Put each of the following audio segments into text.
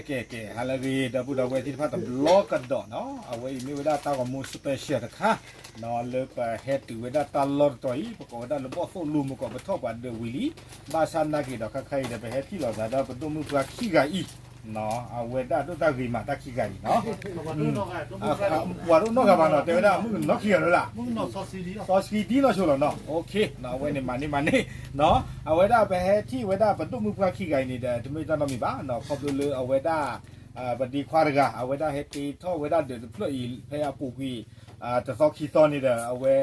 ကဲ ကဲ ဟါလၢအဂ့ၤ ဒီပုၢ်ဒီဝဲၢ်သ့ၣ်တဖၣ်တဘျီကဒီးနီၤ, အဝဲအံၤမ့ၢ်ဝဲဒၣ်တၢ်ဂီၤမူ special တခါနီၤ, လၢပဟဲတုၤဝဲဒၣ်တၢ်လီၢ်တတီၤအံၤ ပကိးဝဲဒၣ်လၢဘီၣ်သိၣ်လူၤ မ့ၢ်ကိးပထီၣ်ပှၤဒၢးဝံၤလံ, ဘၣ်ဆၣ်နာ်က့ၤဒီး ခဲခါအံၤဒီး ပဟဲထံၣ်လိာ်သးဒီးပဒိၣ်မုၣ်ပှၢ်ခံဂၤအံၤ, အဝဲဒၣ်ဒိၣ်တၢ်ဂ့ၤမးတၢ်ခံဂၤအံၤနီၤ ပှၤဒိၣ်နီၢ်ဂၤဘၣ်နီၤ, တဲဝဲဒၣ်မုၣ်ကနီၤခံဂၤလၢ်လၢ်, စီဆှံဒံနီၢ်ဆိလီၤနီၤ, အဝဲန့ၣ်မၤန့ၢ်မၤန့ၢ်နီၤ, အဝဲဒၣ်ပဟဲထံၣ်ဝဲဒၣ်ပဒိၣ်မုၣ်ပှၢ်ခံဂၤအံၤန့ၣ်ဒီး တမ့ၢ်တၢ်နီတမံၤဘၣ်နီၤ, ခီဖျိလၢအဝဲဒၣ် ပဒ့ခွါတဂၤ အဝဲဒၣ်ဟဲတ့ထီၣ်ဝဲဒၣ်ဒၢးတဖျၢၣ်အံၤ ဖဲအပူၤကွံာ် တသီခံသီန့ၣ်ဒီး အဝဲ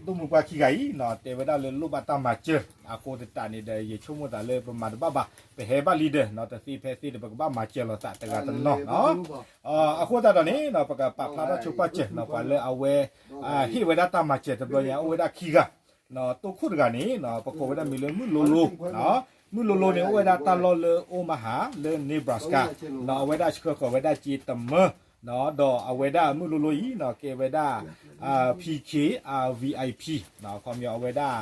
ဒိၣ်မုၣ်ပှၢ်ခံဂၤအံၤနီၤ တဲဝဲဒၣ်လၢလိၣ်ဘၣ်တၢ်မၤစၢၤ, အဃိသတးန့ၣ်ဒီး ယဆိကမိၣ်သးလၢပမၤတဘၣ်ဘၣ်, ပဟဲဘၣ်လံဒီးနီၤ တသ့ဖဲသ့ဒီး ပကဘၣ်မၤစၢၤလိာ်သးတဂၤတနီၤနီၤ, အဃိသတးဒီးန့ၣ်နီၤ ပကပာ်ဖျါထီၣ်ဆိပာ်စၢၤနီၤ ပှၤလၢအဝဲ ဟ့ၣ်ဝဲဒၣ်တၢ်မၤစၢၤတဘျီညါ အိၣ်ဝဲဒၣ်ခံဂၤ တိခိၣ်တဂၤန့ၣ်နီၤ ပကိးဝဲဒၣ်မံၤလၢမုၣ်လိလိ, မုၣ်လိလိန့ၣ် အိၣ်ဝဲဒၣ်တၢ်လီၢ်လၢ Omaha လၢ Nebraska နီၤ အဝဲဒၣ်ဆှၢဃီၤဝဲဒၣ်စ့တမၢ ဒီးအဝဲဒၣ်မုၣ်လိလိအံၤနီၤ ကဲဝဲဒၣ် ဖံခ့ VIP နီၤ ခီပညီအဝဲဒၣ်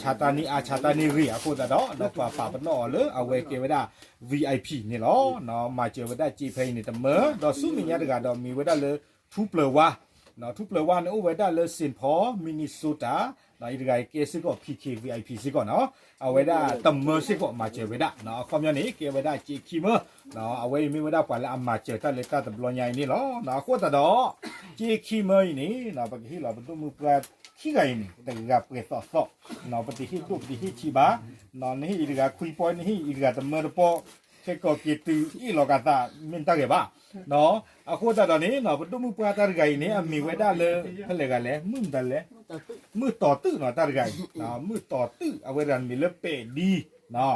ဆါတၢ်န့ၢ်အါဆါတၢ်န့ၢ်ဂ့ၤ အဃိသတးဒီး ဒီးပှၤပာ်ပနီၣ်အီၤလၢအဝဲကဲဝဲဒၣ် VIP န့ၣ်လီၤ. မၤစၢၤဝဲဒၣ်စ့ဖဲအံၤန့ၣ်တမၢ ဒီးဆူမဲာ်ညါတဂၤဒီးမ့ၢ်ဝဲဒၣ်လၢ ထူပျၢၤဝါ ထူပျၢၤဝါန့ၣ်အိၣ်ဝဲဒၣ်လၢ Saint Paul Minnesota အံၤတဂၤကဲစ့ၢ်ကီး ဖံခ့ VIP စ့ၢ်ကီးနီၤ အဝဲဒၣ်တမၢစ့ၢ်ကီးမၤစၢၤဝဲဒၣ် အခီပညီန့ၣ် ကဲဝဲဒၣ်စ့ခံမၢ အဝဲအံၤမ့ၢ်ဝဲဒၣ်ပှၤလၢအမၤစၢၤတၢ်လၢတၢ်တဘျီညါအံၤန့ၣ်လီၤ. အဃိသတးဒီး စ့ခံမၢအံၤန့ၣ် ပကဟ့ၣ်လီၤပဒိၣ်မုၣ်ပှၢ်ခံဂၤအံၤန့ၣ် တဂၤပှဲၤသီသီ ပတဟ့ၣ်ဒိၣ်ပတဟ့ၣ်ဆံးဘၣ် နဟ့ၣ်အံၤတဂၤခွံပီၢ် နဟ့ၣ်အံၤတဂၤတမၢတပီၢ် ခဲကိာ်က့ၤတုၤအ့ၣ်လီၤကသး မ့ၢ်တၢ်ဂ့ၤဘၣ် အဃိသတးဒီးန့ၣ် ပဒိၣ်မုၣ်ပှၢ်တၢ်တဂၤအံၤန့ၣ် အမံၤဝဲဒၣ်လၢ ဖဲလဲၣ်ဂၤလဲၣ် မုၣ်မတၤလဲၣ် မုၣ်တီၤတုနီၤ တၢ်တဂၤအံၤ မုၣ်တီၤတု အဝဲတဂၤမံၤလၢပဲာ်ဒံ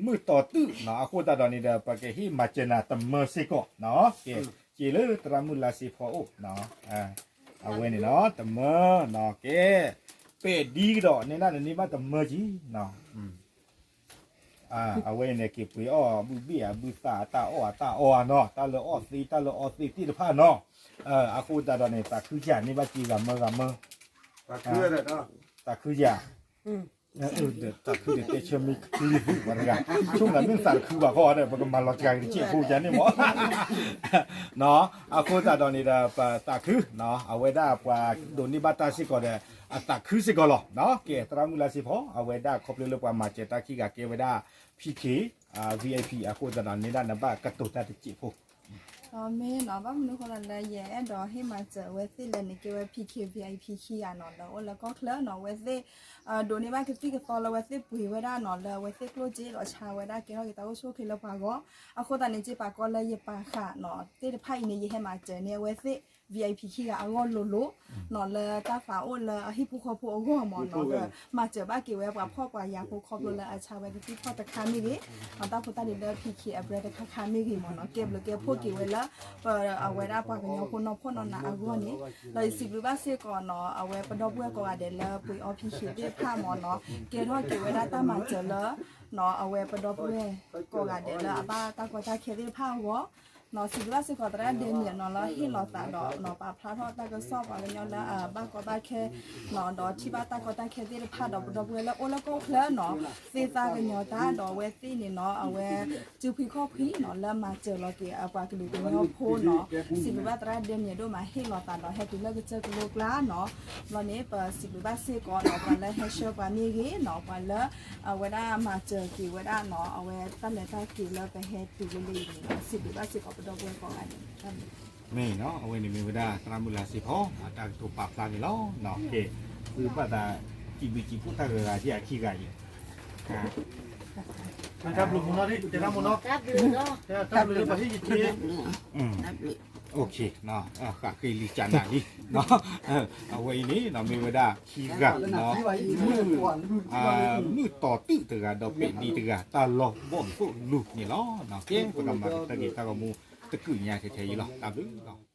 မုၣ်တီၤတုနီၤ အဃိသတးဒီးန့ၣ်ဒီး ပကဟ့ၣ်မၤစၢၤနၤတမၢစ့ၢ်ကီး ကဲ က့ၤလၢသရၣ်မုၣ်လါစ့ဖီအိၣ် အဝဲန့ၣ်နီၤ တမၢ ကဲ ပဲာ်ဒံကဒီး နဲဒၣ်နန့ၢ်ဘၣ်တမၢကံ အဝဲန့ၣ်က့ၤပှ့ၤအီၣ်ဘုဘ့ၣ်အဘုသး တၢ်အီၣ်အတၢ်အီအနီၤ တၢ်လၢအီၣ်သ့ တၢ်လၢအီသ့သ့ၣ်တဖၣ်နီၤ အဃိသတးဒီးန့ၣ် သးခုယၤန့ၢ်ဘၣ်က့ၤဂၤမၢဂၤမၢ သးခုယၤ သးခုဒီးတဲဆၢမ့ၢ်ကလံၤသူပှၤတဂၤ ဆိကမိၣ်မ့ၢ်သးတခုဘၣ်ဃီဒီး ပကမၤလီၤစှၤက့ၤတစဲးဖိယၤန့ၣ်မး အဃိသတးဒီးန့ၣ်ဒီး ပသးခု အဝဲဒၣ်ပှၤဒိးန့ၢ်ဘၣ်တၢ်စ့ၢ်ကီးဒီး အသးခုစ့ၢ်ကီးလီၤ. ကဲ သရၣ်မုၣ်လါစ့ဖီ အဝဲဒၣ်ခီဖျိလၢပှၤမၤစၢၤတၢ်ခံဂၤကဲဝဲဒၣ် ဖံခ့ VIP အဃိသတးဒီးန့ၣ်ဒၣ်နဘၣ်ကတိၤတၢ်တစဲးဖိ မ့ၢ်နီၤ ဘၣ်မနုၤဃိလၢ ယအဲၣ်ဒိးဟ့ၣ်မၤစၢၤအဝဲသ့ၣ်လၢန့ၣ် ကဲဝဲ ဖံခ့ VIP ခံဂၤနီၤ လၢအိၣ်လၢကီၢ်ချၢနီၤ အဝဲသ့ၣ် ဒိးန့ၢ်ဘၣ်ကသံၣ်ကသီလၢအဝဲသ့ၣ်ပှ့ၤဝဲဒၣ်နီၤ လၢအဝဲသ့ၣ်ကျိၣ်စ့ဒီးဆါဝဲဒၣ်ကဲထီၣ်က့ၤတၢ်အိၣ်ဆူၣ်အိၣ်ချ့လၢပှၤဂီၢ် အဃိသတးန့ၣ် စ့ပာ်ကီလၢယပာ်ဃာ်နီၤ သ့ၣ်တဖၣ်အံၤန့ၣ် ယဟဲမၤစၢၤန့ၢ်အဝဲသ့ၣ် VIP ခံဂၤအဂီၢ်လိၤလိၤ နီၤ လၢတၢ်သးအိၣ်လၢအဟံၣ်ဖိဃီဖိအဂီၢ်မးနီၤ ဒီးမၤစၢၤဘၣ်က့ၤဝဲပှၤဖှီၣ်ပှၤယာ်ဖိခီဖျိလၢအဆါဝဲကသံၣ်ဖီၣ်တခါမ့ၢ်ဂ့ၤ တၢ်ဖိတၢ်လံၤလၢ ဖံခ့ အ brand တခါခါမ့ၢ်ဂ့ၤမးနီၤ ကဲဘျုးကဲဖှိၣ်က့ၤဝဲလၢ ပ အဝဲဒၣ်ပှၤကညီဖိနီၢ်ဖှီၣ်နီၢ်နးအဂီၢ်န့ၣ် ဒီးယစံးဘျုးဘၣ်စ့ၢ်ကီးနီၤ အဝဲပဒီပုၢ်ဝဲၢ်ကိးဂၤဒဲးလၢပှ့ၤအီ ဖံခ့ သ့ၣ်တဖၣ်မးနီၤ ကဲထီၣ်က့ၤဝဲဒၣ်တၢ်မၤစၢၤလၢ နီၤ အဝဲပဒီပုၢ်ဝဲၢ်ကိးဂၤဒဲးလၢအဘၣ်တၢ်ကီတၢ်ခဲသ့ၣ်တဖၣ်အဂီၢ် နီၤ စံးဘျုးဘၣ်စ့ၢ်ကီးသရၣ်ဒဲမံၤနီၤ လၢဟ့ၣ်လီၤသးဒီးနီၤ ပာ်ဖျါထီၣ်တၢ်ကစီၣ်ပှၤကညီလၢအဘၣ်ကီဘၣ်ခဲ နီၤ ဒီးထံၣ်ဘၣ်တၢ်ကီတၢ်ခဲသ့ၣ်တဖၣ်ဒီး ပဒီပုၢ်ဝဲၢ်လၢအိၣ်လၢကီၢ်ချၢနီၤ သ့သးကညီၤတၢ်ဒီးအဝဲသ့ၣ်န့ၣ်နီၤ အဝဲစုဖှံခီၣ်ဖှံနီၤ လၢမၤစၢၤလီၤက့ၤအပှၤကလုာ်ကညီဖိနီၤ စံးဘျုးဘၣ်သရၣ်ဒဲမံၤဒိၣ်မး ဟ့ၣ်လီၤသးဒီးဟဲတုၤလၢကစၢၢ်ကလိကျါနီၤ ဘျီန့ၣ် ပစံးဘျုးဘၣ်စ့ၢ်ကီးနီၤ ပှၤလၢဟဲဆှၢပှၤမ့ၢ်ဂ့ၤနီၤ ပှၤလၢ အဝဲဒၣ်မၤစၢၤက့ၤဝဲဒၣ်နီၤ အဝဲတၢ်လဲၤတၢ်က့ၤလၢပဟဲတုၤလၢလၢအံၤန့ၣ်နီၤ စံးဘျုးဘၣ်စ့ၢ်ကီးပဒီပုၢ်ဝဲၢ်ကိးဂၤဒဲး မ့ၢ်နီၤ အဝဲန့ၣ်မ့ၢ်ဝဲဒၣ်သရၣ်မုၣ်လါစ့ဖီ အတၢ်ကတိၤပာ်ဖျါန့ၣ်လီၤ. ကဲ သုဘၣ်သး စံးဘျုးစံးဖှိၣ်တၢ်ဂၤဂၤဒ်အခံဂၤအံၤ တၢ်ဘျုးမုၢ်နီၤ တၢ်ဘျုး တၢ်ဘျုးလၢပဟ့ၣ်ယထံ ဃးဃ့လံာ်ကနၤလံ အဝဲအံၤန့ၣ် မ့ၢ်ဝဲဒၣ်ခံဂၤ မုၣ်တီၤတုတဂၤဒီးပဲာ်ဒံတဂၤ တၢ်လီၢ်ဘီၣ်သိၣ်လူၤန့ၣ်လီၤ. ကဲ ပကမၤကတၢၢ်က့ၤတၢ်ဂီၤမူတကုာ်ညါထဲထဲအံၤလီၤ. တၢ်ဘျုး